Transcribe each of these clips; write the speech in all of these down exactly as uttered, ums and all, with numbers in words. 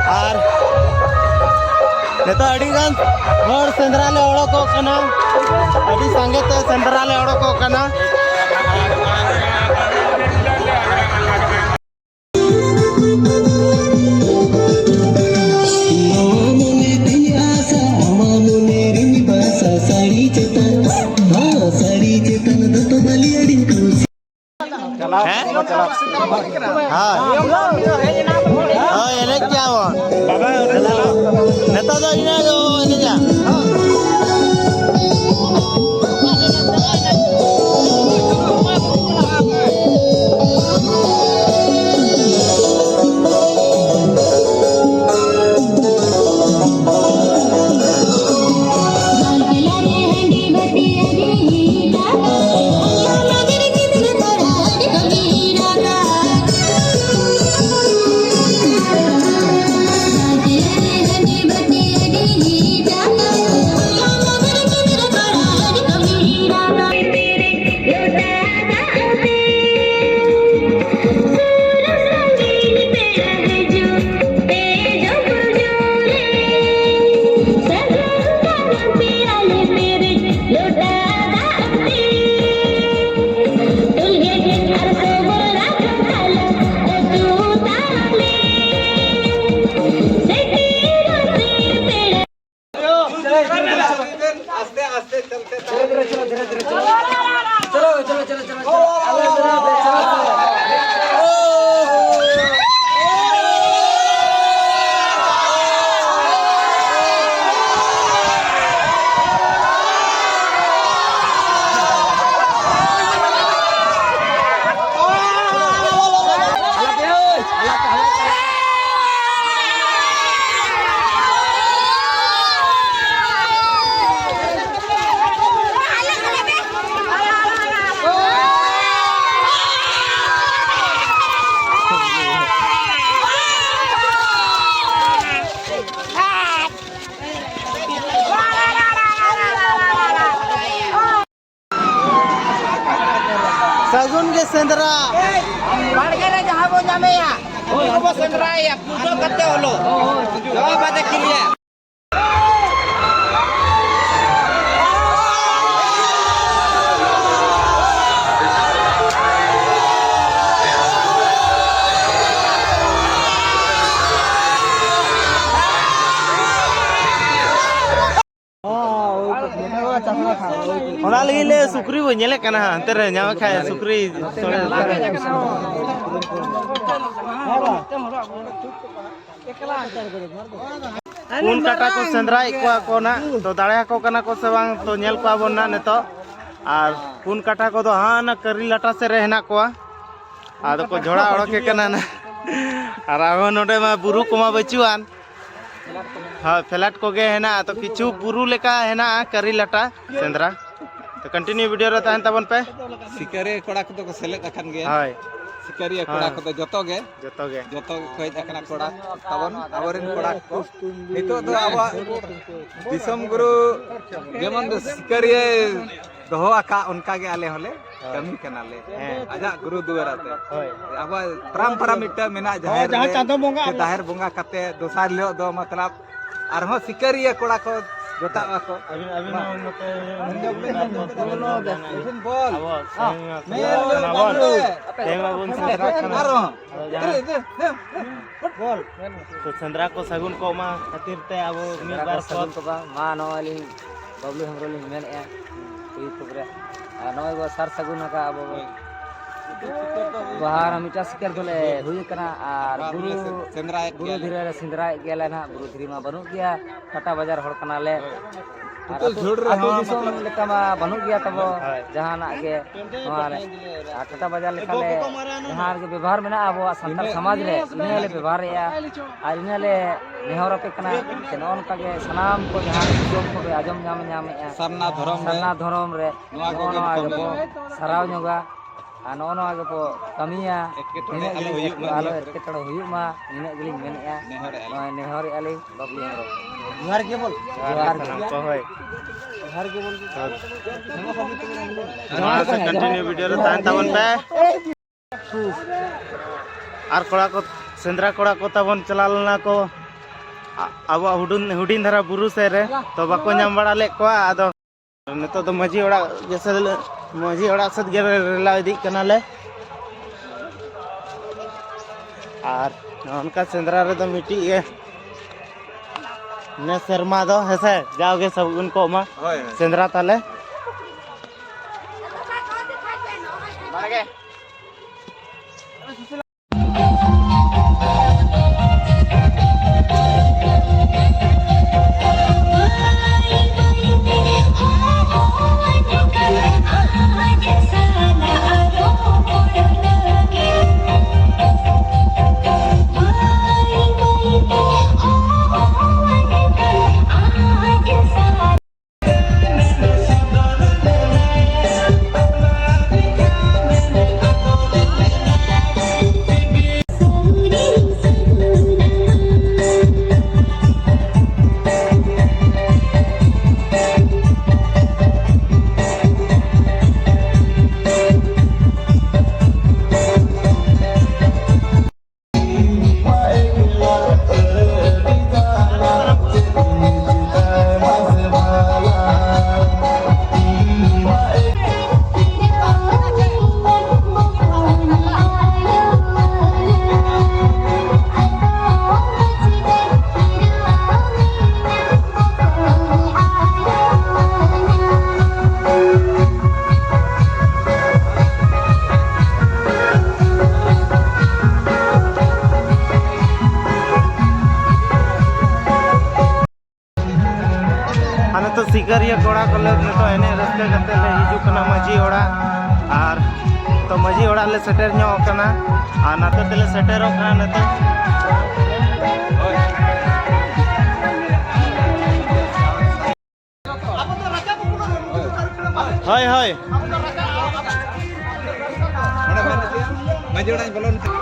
ᱟᱨ ᱱᱤᱛᱚᱜ ᱟᱹᱰᱤ ᱜᱟᱱ ᱦᱚᱲ ᱥᱮᱸᱫᱽᱨᱟ ᱞᱮ ᱚᱰᱚᱠᱚᱜ ᱠᱟᱱᱟ, ᱟᱹᱰᱤ ᱥᱟᱸᱜᱮ ᱛᱮ ᱥᱮᱸᱫᱽᱨᱟ ᱞᱮ ᱚᱰᱚᱠᱚᱜ ᱠᱟᱱᱟ᱾ ᱱᱚᱣᱟ ᱢᱚᱱᱮ ᱛᱤᱧ ᱟᱥᱟ, ᱟᱢᱟᱜ ᱢᱚᱱᱮ ᱨᱤᱧ ᱵᱟᱥᱟ, ᱥᱟᱹᱲᱤ ᱪᱮᱛᱟᱱ, ᱦᱚᱸ, ᱥᱟᱹᱲᱤ ᱪᱮᱛᱟᱱ ᱫᱚᱛᱚ ᱵᱟᱹᱞᱤ ᱟᱹᱰᱤᱧ ᱠᱩᱥᱤ᱾ ᱦᱮᱸ? ᱦᱳᱭ᱾ ᱦᱳᱭ, ᱮᱱᱮᱡ ᱜᱮᱭᱟ ᱵᱚᱱ᱾ ᱱᱤᱛᱚᱜ ᱫᱚ ᱤᱱᱟᱹ ᱜᱮ ᱵᱚᱱ ᱮᱱᱮᱡᱟ᱾ ᱥᱟᱹᱜᱩᱱ ᱜᱮ ᱥᱮᱸᱫᱽᱨᱟ᱾ ᱵᱟᱲᱜᱮ ᱨᱮ ᱡᱟᱦᱟᱸ ᱵᱚᱱ ᱧᱟᱢᱮᱭᱟ, ᱩᱱᱠᱩ ᱵᱚ ᱥᱮᱸᱫᱽᱨᱟᱭᱮᱭᱟ, ᱯᱩᱡᱟᱹ ᱠᱟᱛᱮ ᱦᱚᱞᱚ᱾ ᱡᱚᱭ ᱵᱟᱫᱮ ᱠᱤᱞᱤᱭᱟ᱾ ᱚᱱᱟ ᱞᱟᱹᱜᱤᱫ ᱞᱮ ᱥᱩᱠᱨᱤ ᱵᱚ ᱧᱮᱞᱮᱫ ᱠᱟᱱᱟ ᱦᱟᱸᱜ, ᱦᱟᱱᱛᱮ ᱨᱮ ᱧᱟᱢᱮ ᱠᱷᱟᱡ ᱥᱩᱠᱨᱤ ᱥᱚᱲᱮ᱾ ᱯᱩᱱ ᱠᱟᱴᱟ ᱠᱚ ᱥᱮᱸᱫᱽᱨᱟᱭᱮᱫ ᱠᱚᱣᱟ ᱠᱚ ᱱᱟᱜ, ᱛᱚ ᱫᱟᱲᱮ ᱟᱠᱚ ᱠᱟᱱᱟ ᱠᱚ ᱥᱮ ᱵᱟᱝ, ᱛᱚ ᱧᱮᱞ ᱠᱚᱣᱟ ᱵᱚᱱ ᱱᱟᱜ ᱱᱤᱛᱚᱜ᱾ ᱟᱨ ᱯᱩᱱ ᱠᱟᱴᱟ ᱠᱚᱫᱚ ᱦᱟᱱᱟ ᱠᱟᱹᱨᱤ ᱞᱟᱴᱟ ᱥᱮᱫ ᱨᱮ ᱦᱮᱱᱟᱜ ᱠᱚᱣᱟ, ᱟᱫᱚ ᱠᱚ ᱡᱷᱚᱲᱟ ᱚᱰᱚᱠᱮ ᱠᱟᱱᱟ ᱱᱟᱜ᱾ ᱟᱨ ᱟᱵᱚ ᱱᱚᱰᱮ ᱢᱟ ᱵᱩᱨᱩ ᱠᱚᱢᱟ ᱵᱟᱹᱪᱩᱜ ᱟᱱ, ᱦᱳᱭ, ᱯᱷᱮᱞᱟᱴ ᱠᱚᱜᱮ ᱦᱮᱱᱟᱜᱼᱟ, ᱛᱚ ᱠᱤᱪᱷᱩ ᱵᱩᱨᱩ ᱞᱮᱠᱟ ᱦᱮᱱᱟᱜᱼᱟ ᱠᱟᱹᱨᱤ ᱞᱟᱴᱟ ᱥᱮᱸᱫᱽᱨᱟ᱾ ᱛᱚ ᱠᱚᱱᱴᱤᱱᱤᱭᱩ ᱵᱷᱤᱰᱤᱭᱳ ᱨᱮ ᱛᱟᱦᱮᱱ ᱛᱟᱵᱚᱱ ᱯᱮ᱾ ᱥᱤᱠᱟᱹᱨᱤᱭᱟᱹ ᱠᱚᱲᱟ ᱠᱚᱫᱚ ᱠᱚ ᱥᱮᱞᱮᱫ ᱟᱠᱟᱱ ᱜᱮᱭᱟ᱾ ᱦᱳᱭ᱾ ᱥᱤᱠᱟᱹᱨᱤᱭᱟᱹ ᱠᱚᱲᱟ ᱦᱳᱭ᱾ ᱠᱚᱫᱚ ᱡᱚᱛᱚ ᱜᱮ, ᱡᱚᱛᱚ ᱜᱮ᱾ ᱡᱚᱛᱚ ᱜᱮᱠᱚ ᱦᱮᱡ ᱟᱠᱟᱱᱟ ᱠᱚᱲᱟ ᱛᱟᱵᱚᱱ, ᱟᱵᱚᱨᱮᱱ ᱠᱚᱲᱟ ᱠᱚ᱾ ᱱᱤᱛᱚᱜ ᱫᱚ ᱟᱵᱚᱣᱟᱜ ᱫᱤᱥᱚᱢ ᱜᱩᱨᱩ ᱡᱮᱢᱚᱱ ᱫᱚ ᱥᱤᱠᱟᱹᱨᱤᱭᱟᱹ ᱫᱚᱦᱚ ᱟᱠᱟᱫ, ᱚᱱᱠᱟ ᱜᱮ ᱟᱞᱮ ᱦᱚᱸᱞᱮ ᱦᱳᱭ᱾ ᱠᱟᱹᱢᱤ ᱠᱟᱱᱟᱞᱮ᱾ ᱦᱮᱸ᱾ ᱟᱡᱟᱜ ᱜᱩᱨᱩ ᱫᱩᱣᱟᱹᱨ ᱟᱛᱮ᱾ ᱦᱳᱭ᱾ ᱟᱵᱚᱣᱟᱜ ᱯᱚᱨᱚᱢᱯᱚᱨᱟ ᱢᱤᱫᱴᱟᱝ ᱢᱮᱱᱟᱜᱼᱟ, ᱦᱳᱭ, ᱡᱟᱦᱮᱨ ᱡᱟᱦᱟᱸ ᱨᱮ ᱪᱟᱸᱫᱳ ᱵᱚᱸᱜᱟ ᱥᱮ ᱟᱵᱚ ᱡᱟᱦᱮᱨ ᱵᱚᱸᱜᱟ ᱠᱟᱛᱮ ᱫᱚᱥᱟᱨ ᱦᱤᱞᱳᱜ ᱫᱚ ᱢᱚᱛᱞᱚᱵ ᱟᱨᱦᱚᱸ ᱥᱤᱠᱟᱹᱨᱤᱭᱟᱹ ᱠᱚᱲᱟ ᱠᱚ ᱡᱚᱴᱟᱜ ᱟᱠᱚ᱾ ᱟᱹᱵᱤᱱ, ᱟᱹᱵᱤᱱ ᱦᱚᱸ ᱱᱚᱛᱮ ᱵᱚᱞ᱾ ᱟᱵᱚ ᱥᱮᱨᱮᱧ ᱢᱟ ᱵᱚᱱ ᱥᱮᱸᱫᱽᱨᱟ ᱠᱟᱱᱟ᱾ ᱟᱨᱦᱚᱸ᱾ ᱟᱫᱚ ᱡᱟᱦᱟᱸ ᱛᱚ ᱥᱮᱸᱫᱽᱨᱟ ᱠᱚ ᱥᱟᱹᱜᱩᱱ ᱠᱚᱜ ᱢᱟ ᱠᱷᱟᱹᱛᱤᱨ ᱛᱮ ᱟᱵᱚ ᱢᱤᱫ ᱥᱮᱸᱫᱽᱨᱟ ᱠᱚ ᱵᱟᱨ ᱥᱟᱹᱜᱩᱱ ᱯᱚᱫ ᱠᱚᱜ ᱢᱟ᱾ ᱢᱟ ᱱᱚᱜᱼᱚᱭ ᱞᱤᱧ ᱵᱟᱵᱞᱩ ᱦᱮᱢᱵᱨᱚᱢ ᱞᱤᱧ ᱢᱮᱱᱮᱫᱼᱟ YouTube ᱨᱮ᱾ ᱟᱨ ᱱᱚᱜᱼᱚᱭ ᱵᱚ ᱥᱟᱨ ᱥᱟᱹᱜᱩᱱ ᱟᱠᱟᱫ ᱟᱵᱚ ᱵᱚ᱾ ᱵᱟᱦᱟ ᱨᱮ ᱢᱤᱫᱴᱟᱝ ᱥᱤᱠᱟᱹᱨ ᱫᱚᱞᱮ ᱦᱩᱭ ᱟᱠᱟᱱᱟ ᱟᱨ ᱵᱟᱨ ᱵᱩᱨᱩ, ᱦᱚᱲ ᱞᱮ ᱥᱮᱸᱫᱽᱨᱟᱭᱮᱫ ᱵᱩᱨᱩ ᱜᱮᱭᱟᱞᱮ᱾ ᱫᱷᱤᱨᱤ ᱨᱮ ᱥᱮᱸᱫᱽᱨᱟᱭᱮᱫ ᱜᱮᱭᱟᱞᱮ ᱱᱟᱦᱟᱜ᱾ ᱵᱩᱨᱩ ᱫᱷᱤᱨᱤ ᱢᱟ ᱵᱟᱹᱱᱩᱜ ᱜᱮᱭᱟ, ᱴᱟᱴᱟ ᱵᱟᱡᱟᱨ ᱦᱚᱲ ᱠᱟᱱᱟᱞᱮ᱾ ᱦᱳᱭ᱾ ᱟᱨ ᱟᱹᱛᱩ, ᱟᱹᱛᱩ ᱫᱤᱥᱚᱢ ᱞᱮᱠᱟ ᱢᱟ ᱵᱟᱹᱱᱩᱜ ᱜᱮᱭᱟ ᱛᱟᱵᱚ ᱦᱳᱭ᱾ ᱡᱟᱦᱟᱱᱟᱜ ᱜᱮ ᱱᱚᱣᱟ ᱨᱮ᱾ ᱟᱨ ᱴᱟᱴᱟ ᱵᱟᱡᱟᱨ ᱞᱮᱠᱟᱞᱮ ᱡᱟᱦᱟᱸ ᱨᱮᱜᱮ ᱵᱮᱵᱚᱦᱟᱨ ᱢᱮᱱᱟᱜᱼᱟ ᱟᱵᱚᱣᱟᱜ ᱥᱟᱱᱛᱟᱲ ᱤᱱᱟᱹ ᱥᱚᱢᱟᱡᱽ ᱨᱮ, ᱤᱱᱟᱹ ᱞᱮ ᱵᱮᱵᱚᱦᱟᱨᱮᱫᱼᱟ᱾ ᱟᱨ ᱤᱱᱟᱹ ᱞᱮ ᱱᱮᱦᱚᱨ ᱟᱯᱮ ᱠᱟᱱᱟ ᱡᱮ ᱱᱚᱜᱼᱚ ᱱᱚᱝᱠᱟ ᱜᱮ ᱥᱟᱱᱟᱢ ᱠᱚ ᱡᱟᱦᱟᱸ ᱫᱤᱥᱚᱢ ᱠᱚᱯᱮ ᱟᱸᱡᱚᱢ ᱧᱟᱢ ᱧᱟᱢᱮᱫᱼᱟ, ᱥᱟᱨᱱᱟ ᱫᱷᱚᱨᱚᱢ ᱨᱮ ᱥᱟᱨᱱᱟ ᱫᱷᱚᱨᱚᱢ ᱨᱮ ᱱᱚᱣᱟ ᱱᱚᱜᱼᱚ ᱠᱚᱜᱮ ᱱᱚᱣᱟ ᱠᱟᱹᱢᱤ᱾ ᱜᱮᱵᱚ ᱥᱟᱨᱟᱣ ᱧᱚᱜᱟ᱾ ᱟᱨ ᱱᱚᱜᱼᱚ ᱱᱚᱣᱟ ᱜᱮᱵᱚ ᱠᱟᱹᱢᱤᱭᱟ᱾ ᱮᱴᱠᱮᱴᱚᱬᱮ ᱱᱤᱱᱟᱹᱜ ᱟᱞᱚ ᱜᱮᱞᱤᱧ ᱦᱩᱭᱩᱜ ᱢᱟ ᱟᱞᱚ ᱱᱤᱭᱟᱹ ᱠᱚᱨᱮ᱾ ᱮᱴᱠᱮᱴᱚᱬᱮ ᱦᱩᱭᱩᱜ ᱢᱟ, ᱱᱤᱱᱟᱹᱜ ᱜᱮᱞᱤᱧ ᱢᱮᱱᱮᱫᱼᱟ᱾ ᱱᱮᱦᱚᱨᱮᱫᱼᱟ ᱞᱤᱧ᱾ ᱱᱚᱜᱼᱚᱭ ᱱᱮᱦᱚᱨᱮᱫᱼᱟ ᱞᱤᱧ ᱵᱟᱹᱵᱞᱩ ᱦᱮᱢᱵᱨᱚᱢ᱾ ᱡᱚᱦᱟᱨ ᱜᱮ ᱵᱚᱞ᱾ ᱡᱚᱦᱟᱨ ᱜᱮ᱾ ᱥᱟᱱᱟᱢ ᱠᱚ, ᱦᱳᱭ᱾ ᱡᱚᱦᱟᱨ ᱜᱮ ᱵᱚᱞ᱾ ᱱᱚᱣᱟ ᱥᱮ ᱠᱚᱱᱴᱤᱱᱤᱭᱩ ᱵᱷᱤᱰᱤᱭᱳ ᱨᱮ ᱛᱟᱦᱮᱱ ᱛᱟᱵᱚᱱ ᱯᱮ᱾ ᱟᱨ ᱠᱚᱲᱟ ᱠᱚ, ᱥᱮᱸᱫᱽᱨᱟ ᱠᱚᱲᱟ ᱠᱚ ᱛᱟᱵᱚᱱ ᱪᱟᱞᱟᱣ ᱞᱮᱱᱟ ᱠᱚ ᱟ-, ᱟᱵᱚᱣᱟᱜ ᱦᱩᱰᱤᱧ, ᱦᱩᱰᱤᱧ ᱫᱷᱟᱨᱟ ᱵᱩᱨᱩ ᱥᱮᱫ ᱨᱮ, ᱛᱚ ᱵᱟᱠᱚ ᱧᱟᱢ ᱵᱟᱲᱟ ᱞᱮᱫ ᱠᱚᱣᱟ᱾ ᱟᱫᱚ ᱱᱤᱛᱚᱜ ᱫᱚ ᱢᱟᱹᱡᱷᱤ ᱚᱲᱟᱜ ᱜᱮ ᱥᱮ, ᱢᱟᱹᱡᱷᱤ ᱚᱲᱟᱜ ᱥᱮᱫ ᱜᱮ ᱨᱮᱞᱟᱣ ᱤᱫᱤᱜ ᱠᱟᱱᱟᱞᱮ᱾ ᱟᱨ ᱱᱚᱜᱼᱚ ᱱᱚᱝᱠᱟ ᱥᱮᱸᱫᱽᱨᱟ ᱨᱮᱫᱚ ᱢᱤᱫᱴᱤᱡ ᱜᱮ ᱱᱮᱥ ᱥᱮᱨᱢᱟ ᱫᱚ ᱦᱮᱸᱥᱮ, ᱡᱟᱣᱜᱮ ᱥᱟᱹᱜᱩᱱ ᱠᱚᱜ ᱢᱟ᱾ ᱦᱳᱭ, ᱦᱳᱭ᱾ ᱥᱮᱸᱫᱽᱨᱟ ᱛᱟᱞᱮ᱾ ᱟᱨ ᱱᱤᱛᱚᱜ ᱥᱤᱠᱟᱹᱨᱤᱭᱟᱹ ᱠᱚᱲᱟ ᱠᱚᱞᱮ ᱱᱤᱛᱚᱜ ᱮᱱᱮᱡ ᱨᱟᱹᱥᱠᱟᱹ ᱠᱟᱛᱮ ᱞᱮ ᱦᱤᱡᱩᱜ ᱠᱟᱱᱟ ᱢᱟᱹᱡᱷᱤ ᱚᱲᱟᱜ᱾ ᱟᱨ ᱛᱚ ᱢᱟᱹᱡᱷᱤ ᱚᱲᱟᱜ ᱞᱮ ᱥᱮᱴᱮᱨ ᱧᱚᱜ ᱟᱠᱟᱱᱟ᱾ ᱟᱨ ᱱᱟᱛᱮ ᱛᱮᱞᱮ ᱥᱮᱴᱮᱨᱚᱜ ᱠᱟᱱᱟ ᱱᱤᱛᱚᱜ᱾ ᱦᱳᱭ, ᱦᱳᱭ᱾ ᱢᱟᱹᱡᱷᱤ ᱚᱲᱟᱜ ᱤᱧ ᱵᱚᱞᱚᱱ ᱠᱷᱟᱱ᱾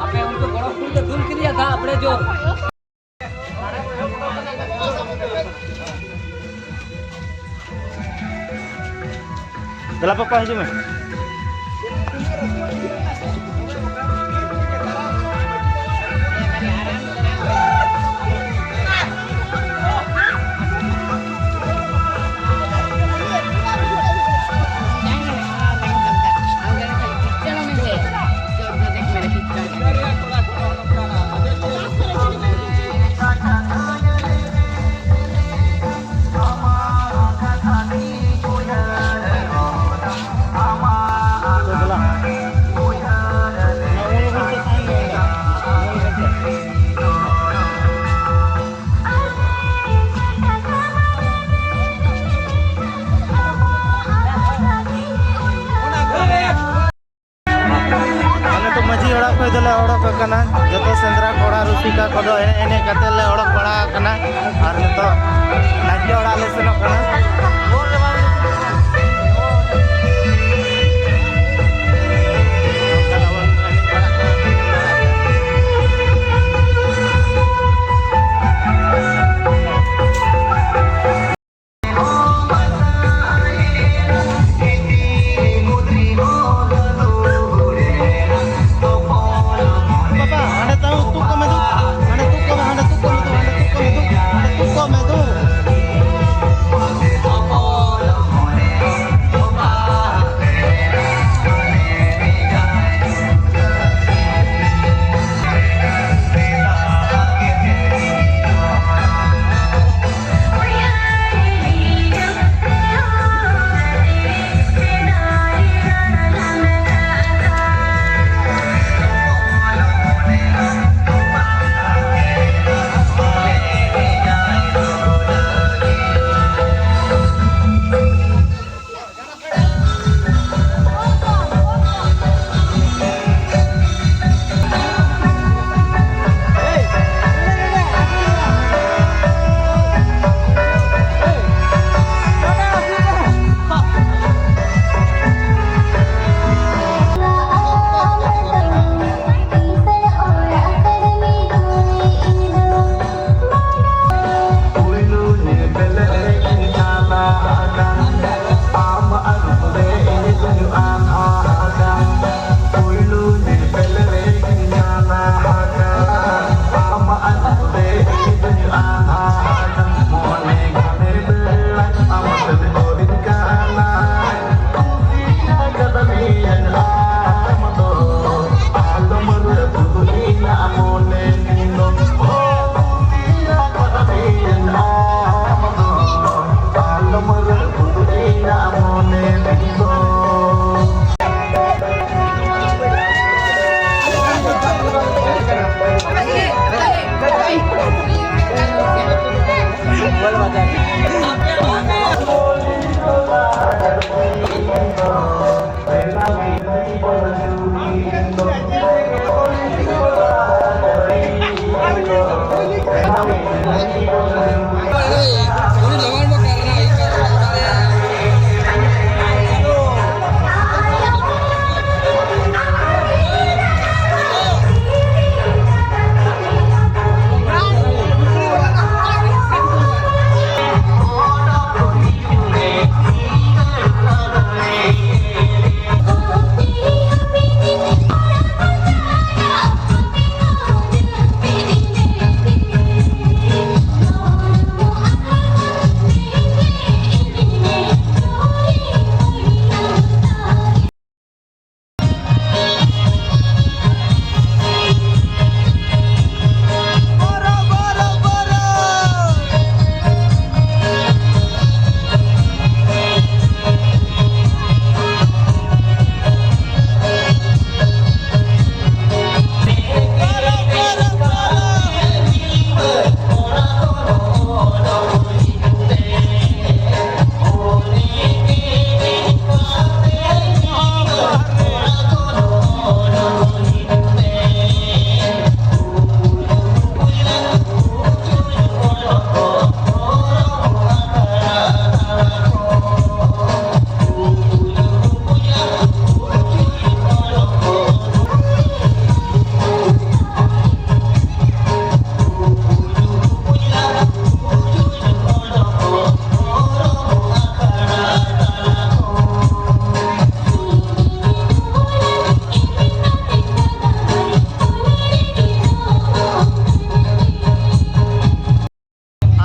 ᱟᱯᱮ ᱩᱱᱠᱩ ᱜᱚᱲᱚ ᱠᱩᱲᱤ ᱫᱚ ᱫᱩᱞ ᱠᱮᱫᱮᱭᱟ ᱫᱟᱜ ᱟᱯᱲᱮ ᱡᱳᱨ᱾ ᱫᱮᱞᱟ ᱯᱟᱯᱟ, ᱦᱤᱡᱩᱜ ᱢᱮ᱾ ᱠᱟᱛᱮ ᱞᱮ ᱚᱰᱚᱠ ᱵᱟᱲᱟ ᱟᱠᱟᱱᱟ ᱟᱨ ᱱᱤᱛᱚᱜ ᱱᱟᱭᱠᱮ ᱚᱲᱟᱜ ᱞᱮ ᱥᱮᱱᱚᱜ ᱠᱟᱱᱟ᱾ ᱵᱟᱵᱟ, ᱦᱟᱸᱰᱮ ᱛᱟᱣ ᱛᱩᱫ ᱠᱚᱜ ᱢᱮ ᱫᱩ᱾ ᱦᱟᱸᱰᱮ ᱛᱩᱫ ᱠᱚᱜ ᱢᱮ, ᱦᱟᱸᱰᱮ ᱛᱩᱫ ᱠᱚᱜ ᱢᱮ ᱫᱩ, ᱦᱟᱸᱰᱮ ᱛᱩᱫ ᱠᱚᱜ ᱢᱮ ᱫᱩ, ᱦᱟᱸᱰᱮ ᱛᱩᱫ ᱠᱚᱜ ᱢᱮ ᱫᱩ᱾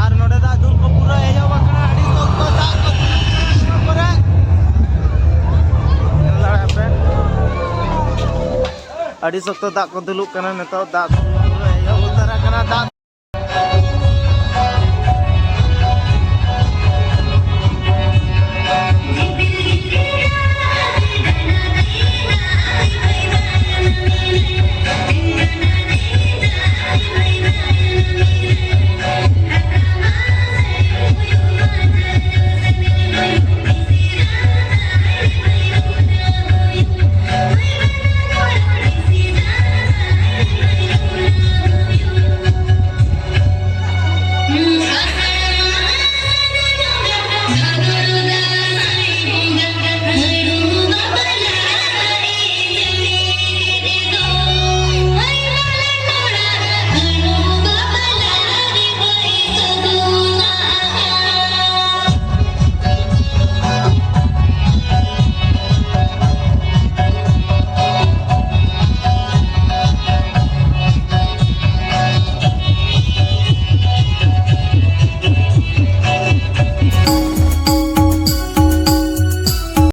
ᱟᱨ ᱱᱚᱰᱮ ᱫᱟᱜ ᱫᱩᱞ ᱠᱚ ᱯᱩᱨᱟᱹ ᱮᱦᱚᱵ ᱟᱠᱟᱱᱟ᱾ ᱟᱹᱰᱤ ᱥᱚᱠᱛᱚ ᱫᱟᱜ ᱠᱚ ᱫᱩᱞ ᱠᱟᱱᱟ ᱱᱚᱣᱟ ᱠᱚᱨᱮ᱾ ᱧᱮᱞ ᱫᱟᱲᱮᱭᱟᱜ ᱯᱮ, ᱟᱹᱰᱤ ᱥᱚᱠᱛᱚ ᱫᱟᱜ ᱠᱚ ᱫᱩᱞᱩᱜ ᱠᱟᱱᱟ ᱱᱤᱛᱚᱜ᱾ ᱫᱟᱜ ᱫᱩᱞ